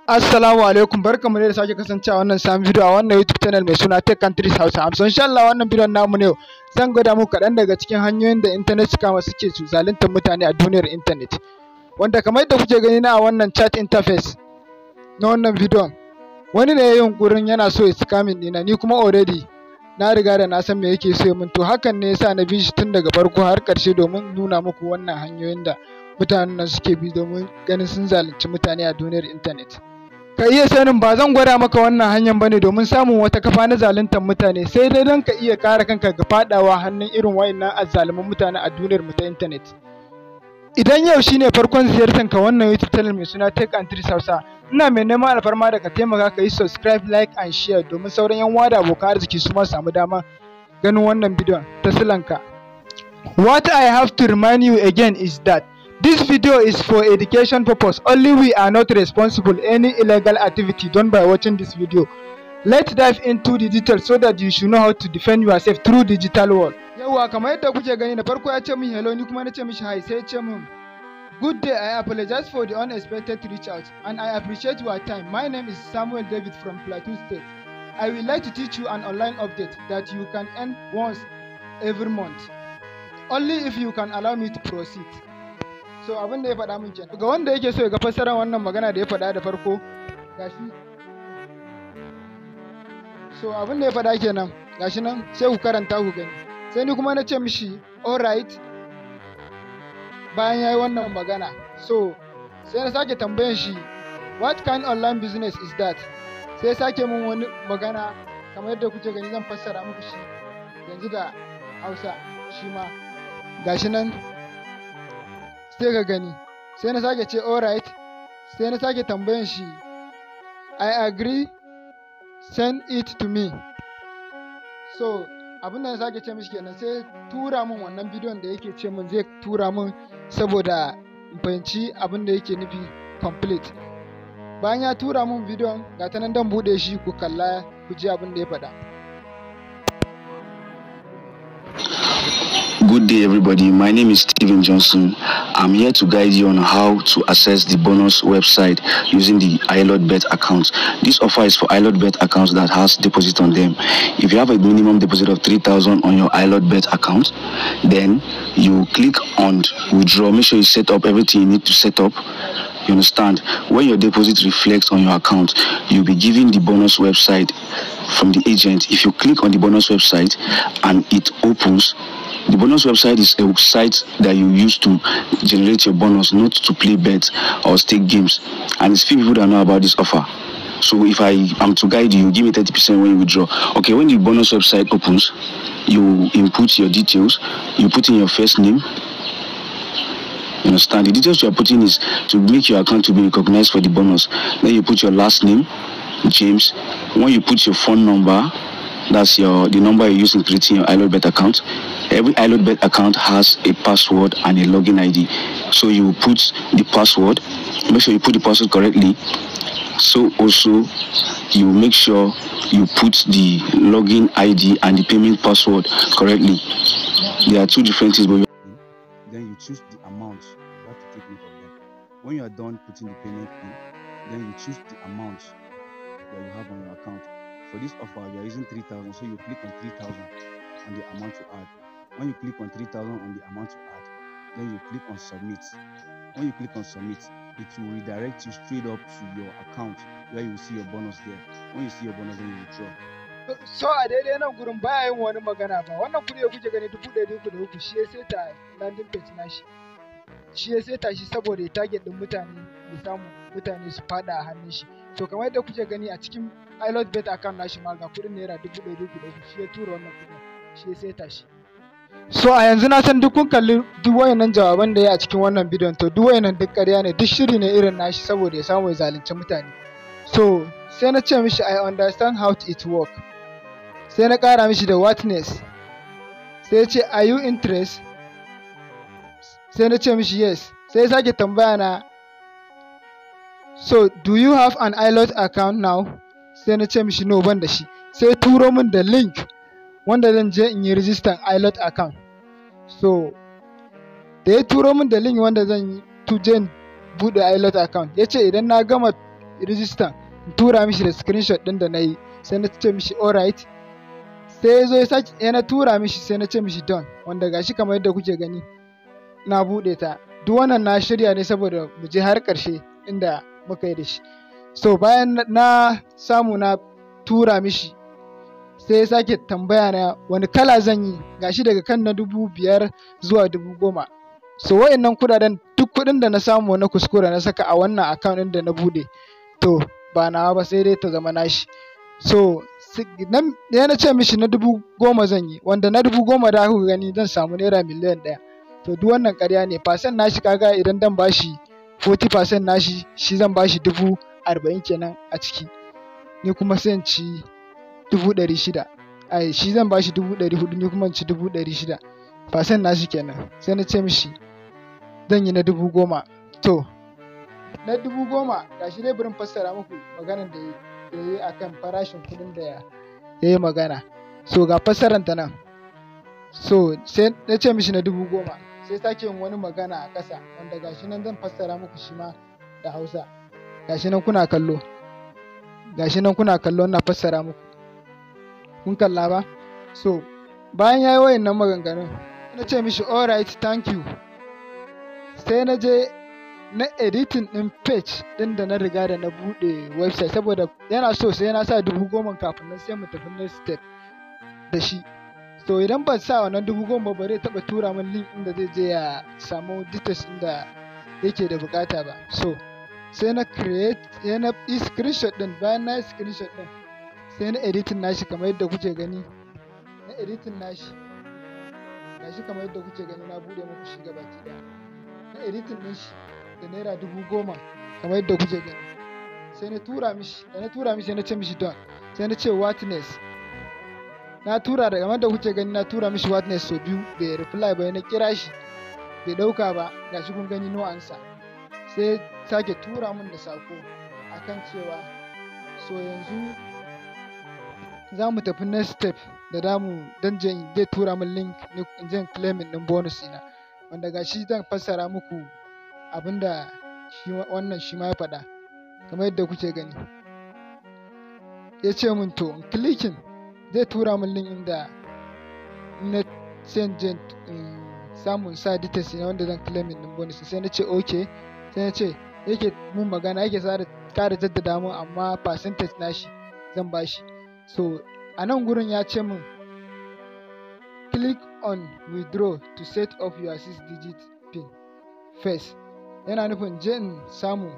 Assalamu alaikum, barkamu da sake kasancewa wannan sabon video a wannan YouTube channel mai suna Tech Countries Hausa. So insha Allah wannan bidiyon namu ne zan gwada muku kaɗan daga cikin hanyoyin da internet scammers suke zaluntar mutane a duniyar internet. Wanda kamar yadda kuke gani na a wannan chat interface na wannan bidiyon, wani ne ya yi yunƙurin yana so ya scamming ɗina, ni kuma already na riga da na san me yake so ya min, to hakan ne yasa na bi shi tun daga farko har ƙarshe domin nuna muku wannan hanyoyin da mutanen nan suke bi domin ganin sun zalunci mutane a duniyar internet. Ka iya sanin ba zan gwada maka wannan hanyar bane domin samun wata kafa na zaluntar mutane, sai dai don ka iya kare kanka ga fadawa hannun irin wayannan azzaluman mutane a duniyar mu ta internet. Idan yau shine farkon ziyartar ka wannan YouTube channel mai suna Tech Countries Hausa, ina mai neman alfarma da ka taimaka ka yi subscribe, like and share domin sauran yan uwa da abokan arziki su ma samu dama ganin wannan bidiyon ta silanka. What I have to remind you again is that this video is for education purpose only. We are not responsible any illegal activity done by watching this video. Let's dive into the details so that you should know how to defend yourself through digital world. Yawa kamar yadda kuke gani, da farko ya ce min hello, ni kuma na ce mishi hi, sai ya ce min good day, I apologize for the unexpected reach out and I appreciate your time. My name is Samuel David from Plateau State. I would like to teach you an online update that you can earn once every month, only if you can allow me to proceed. So abin da ya faɗa min kenan. Ga wanda yake so ya ga fassarar wannan magana da ya faɗa da farko, gashi. So abin da ya faɗa kenan, gashi nan sai ku karanta ku gani. Sai ni kuma na ce mishi alright bayan yayi wannan magana. So sai na sake tambayan shi what kind of online business is that? Sai sake min wani magana kamar yadda kuke gani, zan fassara muku shi yanzu da Hausa shi ma. Gashi nan sai ka gani, sai na sake ce alright, sai na sake tambayan shi I agree, send it to me. So abin da na sake ce mishi kenan, sai tura min wannan bidiyon da yake ce min zai tura min saboda in fahimci abin da yake nufi complete. Bayan ya tura min bidiyon, ga ta nan dan bude shi ku kalla ku ji abin da ya faɗa. Good day everybody, my name is Steven Johnson. I'm here to guide you on how to access the bonus website using the iLotBet account. This offer is for iLotBet accounts that has deposit on them. If you have a minimum deposit of 3,000 on your iLotBet account, then you click on withdraw. Make sure you set up everything you need to set up. You understand? When your deposit reflects on your account, you'll be given the bonus website from the agent. If you click on the bonus website and it opens, the bonus website is a site that you use to generate your bonus, not to play bets or stake games. And it's few people that know about this offer. So if I am to guide you, give me 30% when you withdraw. Okay, when the bonus website opens, you input your details. You put in your first name. You understand? The details you are putting is to make your account to be recognized for the bonus. Then you put your last name, James. When you put your phone number, that's the number you use in creating your iLotBet account. Every iLotBet account has a password and a login ID. So you put the password. Make sure you put the password correctly. So also you make sure you put the login ID and the payment password correctly. There are two different things, but then you choose the amount. You have to take note of them. When you are done putting the payment in, then you choose the amount that you have on your account. For this offer, you are using 3,000, so you click on 3,000 on the amount to add. When you click on 3,000 on the amount to add, then you click on submit. When you click on submit, it will redirect you straight up to your account where you will see your bonus there. When you see your bonus, then you withdraw. So a daidai nan gurin baya yin wani magana ba. Wannan kuɗi da kuke gani 1,300 shi ya seta landing page nashi. Shi ya seta shi saboda ya target din mutane, ya samu mutane su fada a hannun shi. So kamar yadda kuke gani a cikin iLotBet account nashi ma ga kuɗin naira 1,300 shi ya tura wannan kuɗin, shi ya seta shi. So a yanzu na san duk kun kalli duk wayannan jawaban da ya a cikin wannan bidiyon, to duk wayannan duk ƙarya ne, duk shiri ne irin nashi saboda ya samu ya zalunci mutane. So sai na ce mishi I understand how it work. Sai na ƙara mishi da whatness. Sai ya ce are you interested? Sai na ce mishi yes. Sai ya sake tambaya na so do you have an iLot account now? Sai na ce mishi no, ban da shi. Sai turo min da link wanda zan je in yi register iLot account. So da ya turo min da link wanda zan yi to je buɗe iLot account, ya ce idan na gama register in tura mishi da screenshot ɗin da na yi, sai na ce mishi alright, sai ya zo ya na tura mishi, sai na ce mishi done, wanda gashi kamar yadda kuke gani na buɗe ta. Duk wannan na shirya ne saboda mu je har ƙarshe inda muka yi da shi. So bayan na samu na tura mishi, sai ya sake tambaya na wani kala zan yi, gashi daga kan na 5,000 zuwa 10,000. So wa'innan kuɗaɗen duk kuɗin da na samu na kuskura na saka a wannan account ɗin da na buɗe, to ba nawa ba, sai dai ta zama nashi. So ya na ce mishi na 10,000 zan yi, wanda na 10,000 da kuka gani zan samu naira miliyan 1. To duk wannan ƙarya ne. Percent nashi kaga idan dan bashi 40% nashi, shi zan bashi 40,000 kenan a ciki, ni kuma sai in ci 600,000. Ai shi zan bashi 400,000, ni kuma in ci 600,000. Percent nashi kenan. Sai na ce mishi zan yi na 10,000. To na 10,000 gashi dai bari in fassara muku maganar da ya yi akan farashin kuɗin da ya yi magana. So ga fassarar ta nan. So sai na ce mishi na 10,000, sai sake yin wani magana a ƙasa, wanda gashi nan zan fassara muku shi ma da Hausa. Gashi nan kuna kallo, ina fassara muku. Kun kalla ba? So bayan ya yi wayannan maganganun, na ce mishi alright, thank you. Sai na je na editing ɗin page ɗin da na riga da na buɗe website, saboda yana so sai na sa 10,000 kafin nan sai mu tafi next step da shi. So idan ban sa wannan 10,000 ba zai taɓa tura min link inda zai je ya samu details inda yake da bukata ba. So sai na yi screenshot ɗin. Bayan na yi screenshot ɗin, sai na editing nashi kamar yadda kuke gani. Gashi kamar yadda kuke gani na buɗe muku shi gabaki ɗaya. Na editing ɗin shi da naira 10,000 kamar yadda kuke gani. Sai na tura mishi, da na tura mishi sai na ce mishi done. Sai na ce whatness. Na tura da kamar da kuke gani na tura mishi whatness so 2, bai reply ba. Na kira shi bai dauka ba, gashi kun gani no answer. Sai sake tura min da sako akan cewa so yanzu za mu tafi next step da dan zai tura min link in je claiming din bonus ina, wanda gashi zan fassara muku abinda wannan shi ma ya faɗa kamar yadda kuke gani. Ya ce min to in clicking zai tura min link inda na send samun sa details na wanda zan claiming din bonus. Sai na ce okay. Sai na ce yake mun magana, yake ƙara jaddada mun, amma percentage nashi zan bashi. So a nan gurin ya ce min click on withdraw to set up your 6-digit pin first. Yana nufin je in samu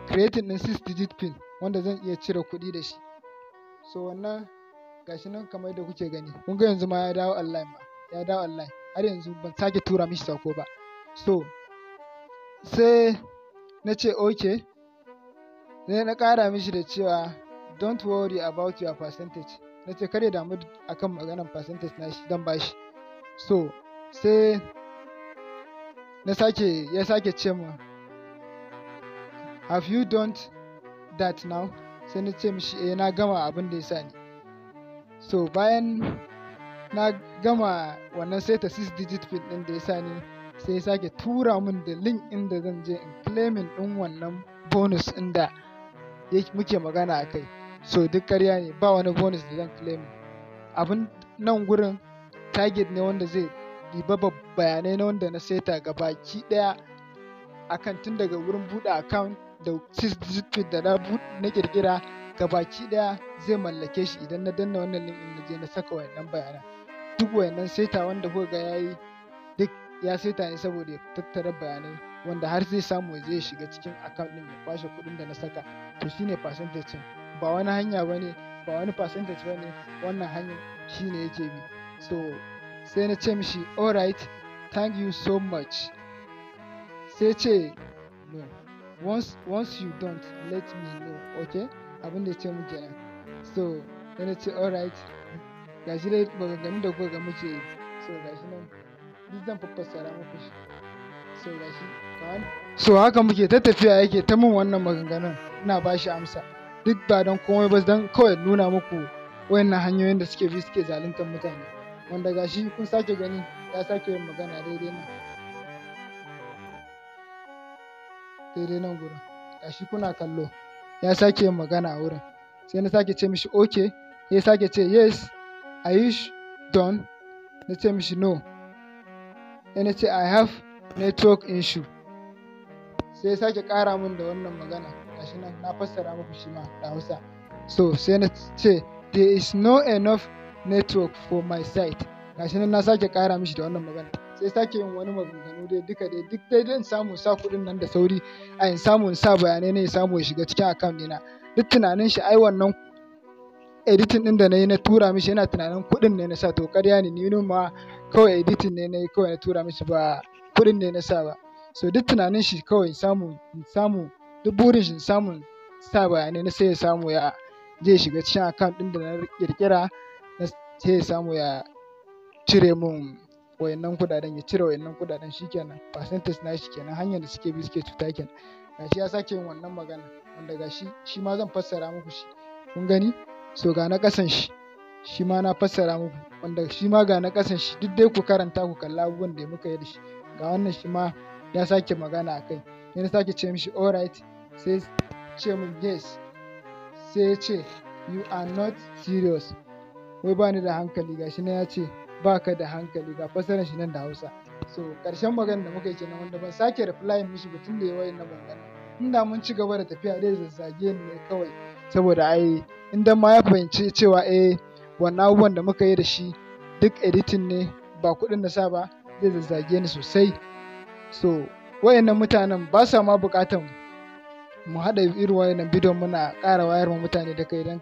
creating din 6-digit pin wanda zan iya cire kuɗi da shi. So wannan gashi nan kamar da kuke gani, kun ga yanzu ma ya dawo online. Har yanzu ban sake tura mishi sako ba. So sai na ce okay. Sai na ƙara mishi da cewa don't worry about your percentage. Na ce kare damu akan maganar percentage nashi, zan bashi. So sai ya sake ce mu have you done that now? Sai na ce mishi na gama abin da ya sa ni. So bayan na gama wannan sai ta 6-digit pin din da ya sa ni, sai ya sake tura min da link inda zan je in claiming din wannan bonus inda muke magana a kai. So duk ƙarya ne, ba wani bonus da zan claim. Abin nan gurin target ne wanda zai diba bayanai na wanda na seta gabaki ɗaya akan tun daga wurin buɗe account da 6-digit pin da na kirkira gabaki ɗaya zai mallake shi idan na danna wannan link din na je na saka wayannan bayanan. Duk wayannan seta wanda kuka ga yayi, duk ya seta ne saboda ya tattara bayanai wanda har zai samu ya je ya shiga cikin account din ya kwashe kuɗin da na saka. To shine percentage din, ba wani hanya bane, ba wani percentage bane, wannan hanyar shine yake bi. So sai na ce mishi alright, thank you so much. Sai ce no, once you don't let me know, okay? Abin da ya ce mun kenan. So sai na ce alright. Gashi dai maganganun da kuka ga muke yi. So gashi nan duk zan fassara muku shi. So gashi kawan. So haka muke ta tafiya, yake ta mun wannan maganganun, ina ba shi amsa. Duk ba don komai ba, don kawai nuna muku wayannan hanyoyin da suke bi suke zaluntar mutane. Wanda gashi kun sake gani ya sake yin magana daidai nan gurin. gashi kuna kallo ya sake yin magana a wurin. Sai na sake ce mishi okay, ya sake ce yes, are you done? Na ce mishi no. Sai na ce I have network issue. Sai ya sake ƙara min da wannan magana, gashi nan na fassara muku shi ma da Hausa. So sai na ce there is no enough network for my site. Gashi nan na sake ƙara mishi da wannan magana. Sai sake yin wani maganganu dai duka dai duk dai don samu sa kuɗin nan da sauri, a in samu in sa bayanai ne ya samu ya shiga cikin account ɗina. Duk tunanin shi ai wannan editing ɗin da na yi na tura mishi yana tunanin kuɗin ne na sa, to ƙarya ne, ni ma kawai editing ne na yi kawai na tura mishi ba kuɗin ne na sa ba. So duk tunanin shi kawai in samu duk burin shi samun sa bayanai na sai ya samu ya zai shiga cikin account ɗin da na ƙirƙira, sai ya samu ya cire mun wayannan kuɗaɗen, ya cire wayannan kuɗaɗen, shikenan percentage na shi kenan, hanyar da suke bi suke cuta kenan. Gashi ya sake yin wannan magana wanda gashi shi ma zan fassara muku shi, kun gani? So ga na ƙasan shi ma na fassara muku, wanda shi ma ga na ƙasan shi, duk dai ku karanta ku kalla abubuwan da muka yi da shi. Ga wannan shi ma ya sake magana a kai. Sai na sake ce mishi alright, sai ce min yes. Sai ya ce you are not serious. Wai ba ni da hankali, gashi na ya ce ba ka da hankali, ga fassarar shi nan da Hausa. So ƙarshen magana da muka yi kenan, wanda ban sake reply mishi ba tun da ya wayin na magana. Inda mun ci gaba da tafiya zai zazzage ni ne kawai, saboda ai inda ma ya fahimci cewa wannan abubuwan da muka yi da shi duk editing ne ba kuɗin na sa ba, zai zazzage ni sosai. So wayannan mutanen ba sa ma buƙatan mu haɗa irin wayannan bidiyon muna ƙara wayar ma mutane da kai don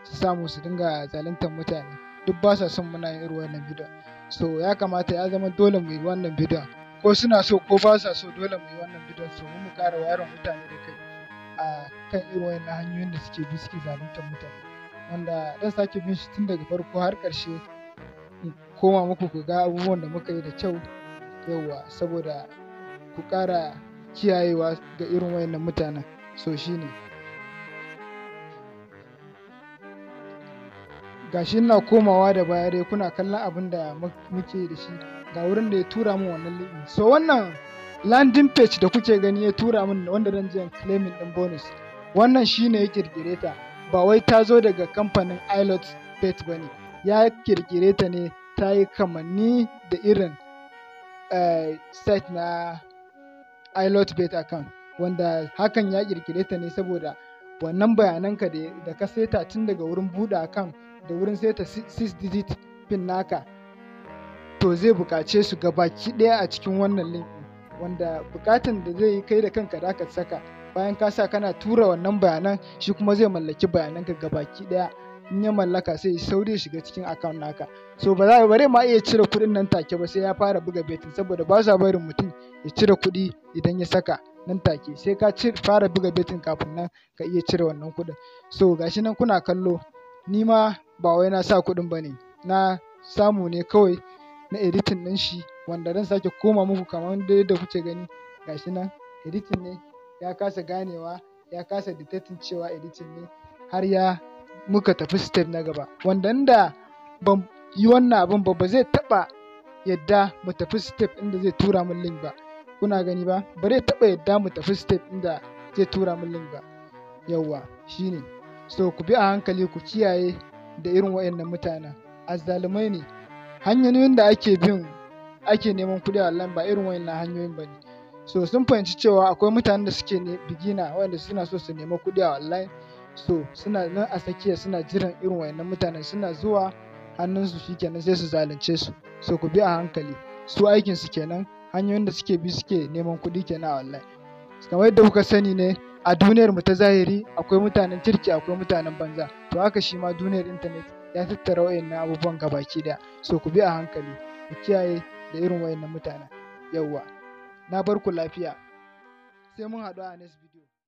su samu su dinga zaluntar mutane, duk ba sa son muna yin irin wayannan bidiyon. So ya kamata ya zama dole mu yi wannan bidiyon, ko suna so ko ba sa so dole mu yi wannan bidiyon, so mu ƙara wayar ma mutane da kai a kan irin wayannan hanyoyin da suke bi suke zaluntar mutane, wanda dan sake bin shi tun daga farko har ƙarshe, in koma muku ku ga abubuwan da muka yi da kyau, yauwa, saboda ku ƙara kiyayewa ga irin wayannan mutanen. So shine gashi ina komawa da baya dai kuna kallon abin da muke da shi, ga wurin da ya tura min wannan link. So wannan landing page da kuke gani ya tura min wanda zan je claiming din bonus, wannan shine ya kirkire ta, ba wai ta zo daga kamfanin iLotBet bane, ya kirkire ta ne ta yi kamanni da irin site na iLotBet account, wanda hakan ya kirkire ta ne saboda wannan bayananka da ka seta tun daga wurin buɗe account da wurin seta 6-digit pin naka, to zai buƙace su gabaki ɗaya a cikin wannan link, wanda buƙatan da zai yi kai da kanka da ka saka bayan ka sa kana tura wannan bayanan, shi kuma zai mallaki bayananka gabaki ɗaya. In ya mallaka sai sauri ya shiga cikin account naka. So bare ma iya cire kuɗin nan take ba, sai ya fara buga betting, saboda ba sa barin mutum ya cire kuɗi idan ya saka nan take, sai ka fara buga betting kafin nan ka iya cire wannan kuɗin. So gashi nan kuna kallo, ni ma ba wai na sa kuɗin bane, na samu ne kawai na editing ɗin shi, wanda zan sake koma muku kamar da kuke gani. Gashi nan editing ne, ya kasa ganewa, ya kasa detecting cewa editing ne, har muka tafi step na gaba, wanda da ban yi wannan abin ba zai taɓa yadda mu tafi step inda zai tura min link ba. Kuna gani ba zai taɓa yadda mu tafi step inda zai tura min link ba. Yawwa shine. So ku bi a hankali, ku kiyaye da irin wayannan mutanen, azzalumai ne. Hanyoyin da ake neman kuɗi a online ba irin wayannan hanyoyin ba ne. So sun fahimci cewa akwai mutanen da suke beginner wanda suna so su nema kuɗi a online, so suna nan a tsakiya suna jiran irin wayannan mutanen, suna zuwa hannunsu shikenan sai su zalunce su. So ku bi a hankali, su aikin su kenan, hanyoyin da suke bi suke neman kuɗi kenan a online. Kamar yadda kuka sani ne, a duniyar mu ta zahiri akwai mutanen kirki akwai mutanen banza, to haka shi ma duniyar internet ya tattara wayannan abubuwan gabaki daya. So ku bi a hankali, ku kiyaye da irin wayannan mutanen. Yawwa, na bar ku lafiya, sai mun haɗu a next video.